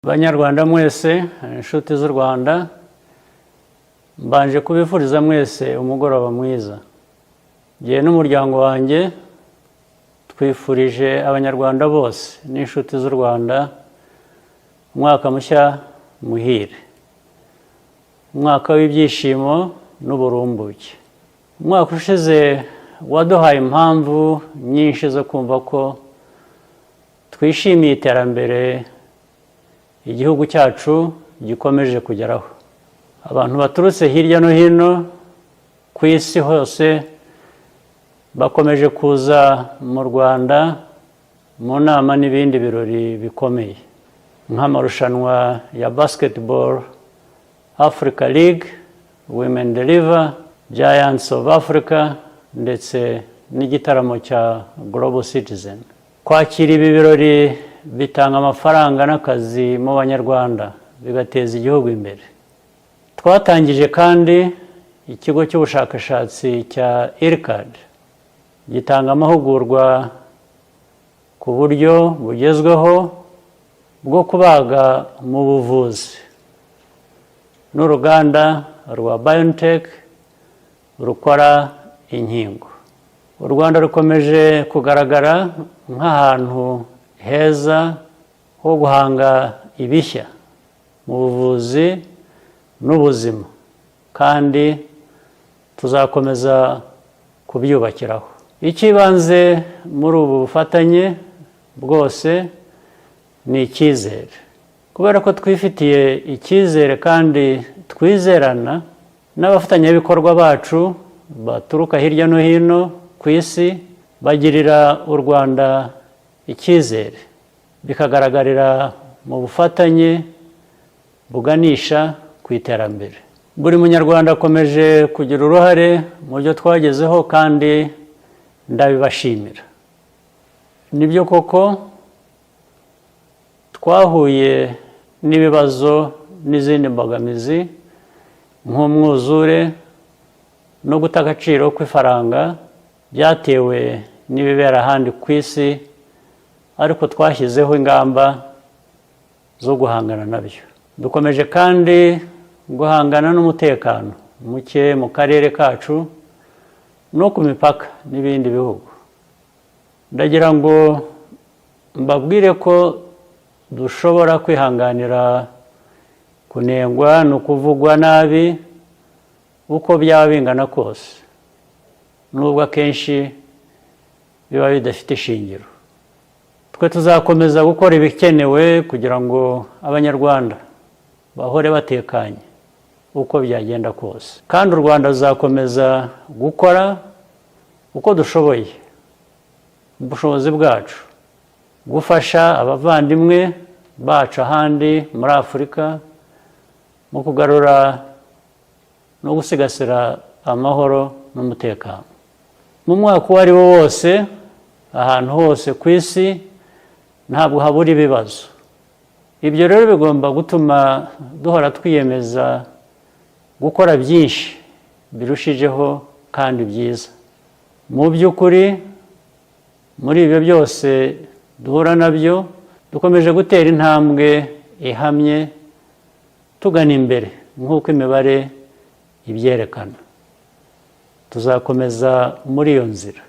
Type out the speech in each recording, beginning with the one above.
Banyarwanda mwese, inshuti z'u Rwanda, mbanje kubifuriza mwese umugoroba mwiza. Jye n'umuryango wanjye twifurije Abanyarwanda bose n'inshuti z'u Rwanda umwaka mushya muhire, umwaka w'ibyishimo n'uburumbuke. Umwaka ushize waduhaye impamvu nyinshi zo kumva ko twishimiye iterambere igihugu cyacu gikomeje kugeraho. Abantu baturutse hirya no hino ku isi hose bakomeje kuza mu Rwanda mu nama n'ibindi birori bikomeye, nk'amarushanwa ya Basketball Africa League, Women Deliver, Giants of Africa ndetse n'igitaramo cya Global Citizen. Kwakira ibi birori bitanga amafaranga n'akazi mu Banyarwanda, bigateza igihugu imbere. Twatangije kandi ikigo cy'ubushakashatsi cya IRCAD, gitanga amahugurwa ku buryo bugezweho bwo kubaga mu buvuzi, n'uruganda rwa BioNTech rukora inkingo. U Rwanda rukomeje kugaragara nk'ahantu heza ho guhanga ibishya mu buvuzi n'ubuzima, kandi tuzakomeza kubyubakiraho. Icy'ibanze muri ubu bufatanye bwose ni icyizere. Kubera ko twifitiye icyizere kandi twizerana n'abafatanyabikorwa bacu baturuka hirya no hino ku isi, bagirira u Rwanda icyizere, bikagaragarira mu bufatanye buganisha ku iterambere. Buri Munyarwanda akomeje kugira uruhare mu byo twagezeho, kandi ndabibashimira. Nibyo koko, twahuye n'ibibazo n'izindi mbogamizi nk'umwuzure no guta agaciro kw'ifaranga byatewe n'ibibera ahandi ku isi, ariko twashyizeho ingamba zo guhangana nabyo. Dukomeje kandi guhangana n'umutekano muke mu karere kacu no ku mipaka n'ibindi bihugu. Ndagira ngo mbabwire ko dushobora kwihanganira kunengwa no kuvugwa nabi uko byaba bingana kose, nubwo akenshi biba bidafite ishingiro. Twe tuzakomeza gukora ibikenewe kugira ngo Abanyarwanda bahore batekanye uko byagenda kose, kandi u Rwanda ruzakomeza gukora uko dushoboye mu bushobozi bwacu gufasha abavandimwe bacu ahandi muri Afurika mu kugarura no gusigasira amahoro n'umutekano. Mu mwaka uwo ari wo wose, ahantu hose ku isi, ntabwo habura ibibazo. Ibyo rero bigomba gutuma duhora twiyemeza gukora byinshi birushijeho kandi byiza. Mu by'ukuri, muri ibyo byose duhura nabyo, dukomeje gutera intambwe ihamye tugana imbere, nk'uko imibare ibyerekana. Tuzakomeza muri iyo nzira.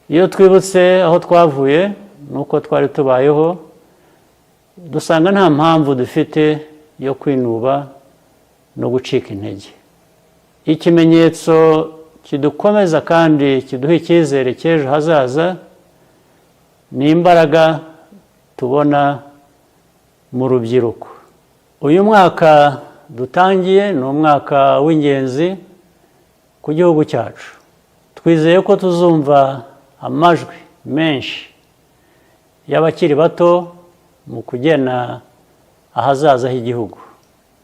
Iyo twibutse aho twavuye n'uko twari tubayeho, dusanga nta mpamvu dufite yo kwinuba no gucika intege. Ikimenyetso kidukomeza kandi kiduha icyizere cy'ejo hazaza ni imbaraga tubona mu rubyiruko. Uyu mwaka dutangiye ni umwaka w'ingenzi ku gihugu cyacu. Twizeye ko tuzumva amajwi menshi y'abakiri bato mu kugena ahazaza h'igihugu.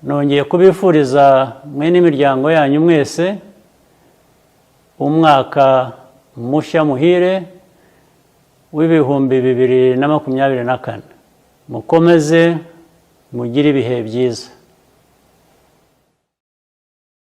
Nongeye kubifuriza mwe n'imiryango yanyu mwese umwaka mushya muhire w'2024. Mukomeze mugire ibihe byiza.